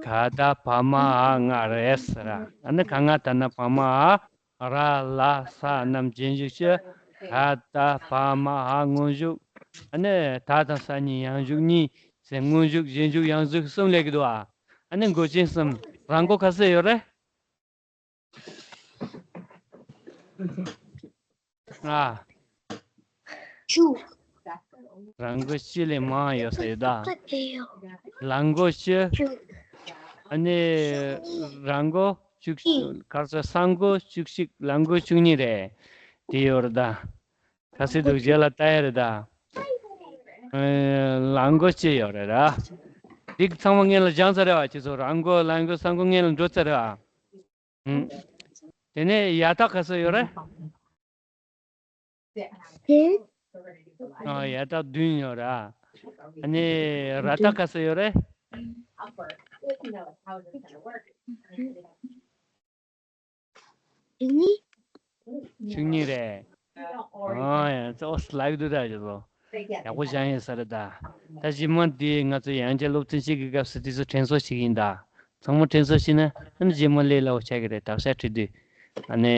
ག་ད་བ་མ་འ་ལྔ་རེད་ཟེར། ཨ་ནི་ག་ང་ད་ན་བ་མ་འ། ར་ལ་ས་རྣམས་རྗེས་འཇུག་སྤྱི། ག་ད་བ་མ་འ་སྔོན་འཇུག་ཨ་ནི་ད་དང་ས་གཉིས་ཡང་འཇུག་གཉིས་ཟེར། སྔོན་འཇུག་རྗེས་འཇུག་ཡང་འཇུག་གསུམ་སླེབས་ཀྱི་འདུག་ཨ། ཨ་ནི་མགོ་ཅན་གསུམ། ར་མགོ་ག་ཚོད་ཡོད་རེད། ཨ། བཅུ། ར་མགོ་བཅུ་ལས་མང་ཡོད་ས་ཡོད་ད། ལ་མགོ་བཅུ། ཨ་ནི་ར་མགོ་བཅུ་གཅིག་ག་རེ་ཟེར། ས་མགོ་བཅུ་གཅིག་ལ་མགོ་བཅུ་གཉིས་རེད། དེ་ཡོད་རེད་ད། ག་ཚོད་འདུག་རྗེས་ལ་ལྟ་ཡ་རེད་ད། ཨ། ལ་མགོ་བཅུ་ཡོད་རེད་ར། འདི་ཚང་མ་སྔོན་ལ་སྦྱངས་ཚར་རེད་བ། ཁྱེད་ཚོ་ར་མགོ་ལ་མགོ་ས་མགོ་སྔོན་ལ་འགྲོ་ཚར་རེད་བ། ཨུམ། དེ་ནས་ཡ་བཏགས་ག་ཚོད་ཡོད་རེད། ཨ། ཡ་བཏགས་བདུན་ཡོད་ར། ཨ་ནི་ར་བཏགས་ག་ཚོད་ཡོད་རེད། བཅུ་གཉིས། བཅུ་གཉིས་རེད། ཨ། ཡ་ཙོགས་ལབ་འདུག་ད་ཅི་ཚོ། ཡག་པོ་སྦྱངས་ཡོད་ས་རེད་ད། ད་རྗེས་མ་འདི་ང་ཚོ་ཡང་བསྐྱར་སློབ་ཚན་གཅིག་གི་སྐབས་སུ་དེ་ཚོ་དྲན་གསོ་བྱེད་ཀྱི་ཡིན་ད། ཚང་མ་དྲན་གསོ་བྱས་ན་ཨ་ནི་རྗེས་མ་ལས་སླ་བོ་ཆགས་ཀྱི་རེད། དག་ཆ་ཁྲིད་དུས། ཨ་ནི་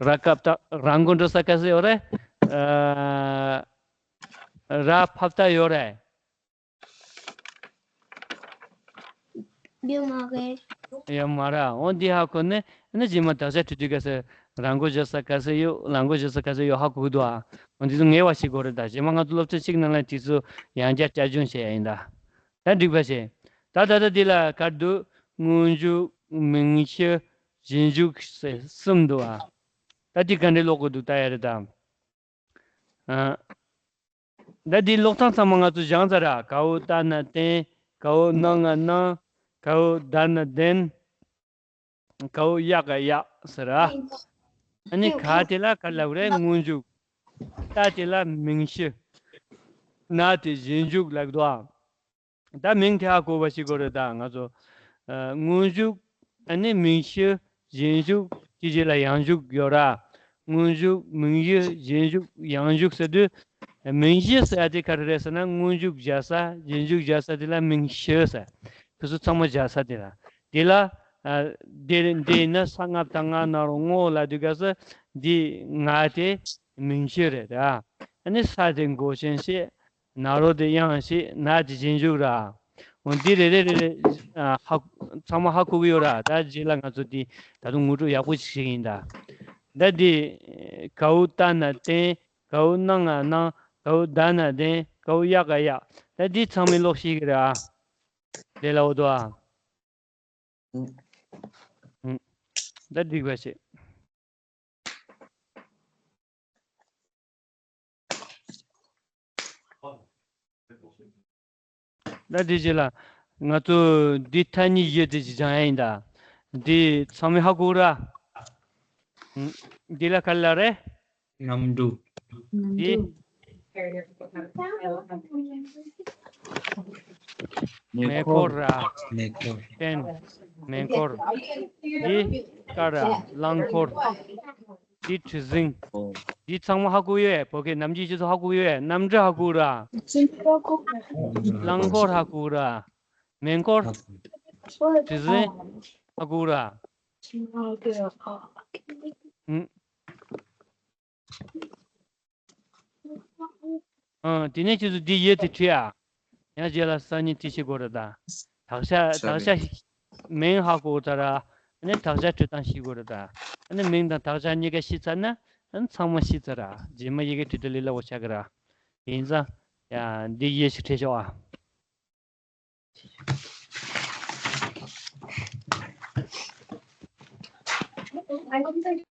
ར་སྐབས་དག་ར་མགོ་འགྲོ་ས་ག་ཚོད་ཡོད་རེད། ཨ། ར་ཕབ་རྟགས་ཡོད་རེད། ཡོད་མ་རེད། ཡོད་མ་རེད། འོ་འདི་ཧ་གོ་ནས་ནི་རྗེས་མ་དག་ཆ་ཁྲིད་དུས་ག་ཚོད་ར་མགོ་འཇོག་ས་ག་ཚོད་ཡོད། ལ་མགོ་འཇོག་ས་ག་ཚོད་ཡོད་ཧ་གོ་གི་འདུག་ཨ། འོ་འདི་ཚོ་ངེས་པ་ཞིག་དགོས་རེད་ད། རྗེས་མ་ང་ཚོ་སློབ་ཚན་གཅིག་ནང་ལ་དེ་ཚོ་ཡང་བསྐྱར་བསྐྱར་སྦྱོང་བྱེད་ཡ་ཡིན་ད། ད་འགྲིག་པ་བྱེད། ད་ད་ལྟ་འདི་ལ་ག་རེ་འདུག་སྔོན་འཇུག་མིང་གཞི་རྗེས་འཇུག་ཟེར་གསུམ་འདུག་ཨ། ད་འདི་ག་འདྲས་ཀློག་དགོས་འདུག་ལྟ་ཡ་རེད་ད། ཨ། ད་འདི་ཀློག་སྟངས་ཚང་མ་ང་ཚོ་སྦྱངས་ཚར་ར། གའོ་ཏ་ན་བསྟན། གའོ་ན་ང་གནང་། གའོ་ད་ན་ལྡན། གའོ་ཡ་ག་གཡག་ཟེར་ར། ཨ་ནི་ག་དེ་ལ་ག་ལབ་རེད། སྔོན་འཇུག་ཏ་དེ་ལ་མིང་གཞི། ན་དེ་རྗེས་འཇུག་ལབ་འདུག་ཨ། ད་མིང་དེ་ཧ་གོ་བ་ཞིག་དགོས་རེད་ད་ང་ཚོ། ཨ། སྔོན་འཇུག་ཨ་ནི་མིང་གཞི་རྗེས་འཇུག་དེ་རྗེས་ལ་ཡང་འཇུག་ཡོད་ར། སྔོན་འཇུག་མིང་གཞི་རྗེས་འཇུག་ཡང་འཇུག་ཟེར་དུས། མིང་གཞི་ཟེར་ཡ་དེ་ག་རེ་རེད་ཟེར་ན་སྔོན་འཇུག་སྦྱར་ས་རྗེས་འཇུག་སྦྱར་ས་དེ་ལ་མིང་གཞི་ཟེར། དེ་ཚོ་ཚང་མ་སྦྱར་ས་དེ་ལ། དེ་ལ། ཨ། དེ་དེ་ཡིན་ན་ས་ལྔ་བཏགས་ང་ན་རོ་སྔོ་ལབ་དུས་སྐབས་སུ་འདི་ང་དེ་མིང་གཞི་རེད་ར། ཨ་ནི་ས་དེ་མགོ་ཅན་བྱས། ན་རོ་དེ་དབྱངས་བྱས། ན་དེ་རྗེས་འཇུག་ར། འོ་འདི་རེ་རེ་རེ་རེ། ཨ། ཧ། ཚང་མ་ཧ་གོ་གི་ཡོད་ར། ད་རྗེས་ལ་ང་ཚོ་འདི་ད་དུང་ངོ་སྤྲོད་ཡག་པོ་ཞིག་བྱེད་ཀྱི་ཡིན་ད། ད་འདི་གའོ་ཏ་ན་བསྟན། གའོ་ན་ང་གནང་། གའོ་ད་ན་ལྡན། གའོ་ཡ་ག་གཡག་ད་འདི་ཚང་མས་ཀློག་ཤེས་ཀྱི་རེད་ཨ། ལས་སླ་བོ་འདུག་ཨ། ཨུ། ད་འགྲིག་པ་བྱེད། ད་དེ་རྗེས་ལ་ང་ཚོ་འདི་ཐ་སྙད་གཞི་དེ་ཅིག་སྦྱང་ཡ་ཡིན་ད། འདི་ཚང་མས་ཧ་གོ་ར། ཨུ། འདི་ལ་ག་ལབ་རེད། གནམ་གྲུ། འདི་མེ་འཁོར་ར། མེ་འཁོར། བསྟན། མེ་འཁོར། འདི་ཀ་ར། རླངས་འཁོར། འདི་གྲུ་གཟིངས། འདི་ཚང་མ་ཧ་གོ་ཡོད། བོད་སྐད་ནམ་རྒྱུན་སྤྱི་ཚོགས་ཧ་གོ་ཡོད། གནམ་གྲུ་ཧ་གོ་ར། རླངས་འཁོར་ཧ་གོ་ར། མེ་འཁོར། གྲུ་གཟིངས་ཧ་གོ་ར། ཨུ། ཨ། དེ་ནས་ཁྱེད་ཚོ་འདི་ཡི་གེ་དེ་བྲིས་ཨ། ཡང་རྗེས་ལ་སང་ཉིན་དེ་ཤེས་དགོས་རེད་ད། དག་ཆ་དག་ཆ་མིང་ཧ་གོ་ཚར་ར། ཨ་ནི་དག་ཆ་འབྲི་སྟངས་ཤེས་དགོས་རེད་ད། ཨ་ནི་མིང་དང་དག་ཆ་གཉིས་ཀ་ཤེས་ཚར་ན་ཨ་ནི་ཚང་མ་ཤེས་ཚར་ར། རྗེས་མ་ཡི་གེ་བྲིས་དུས་ལས་སླ་བོ་ཆགས་ཀྱི་ར། ཡིན་ཙང་ཡ་འདི་ཡི་གེ་ཞིག་བྲིས་ཤོག་ཨ།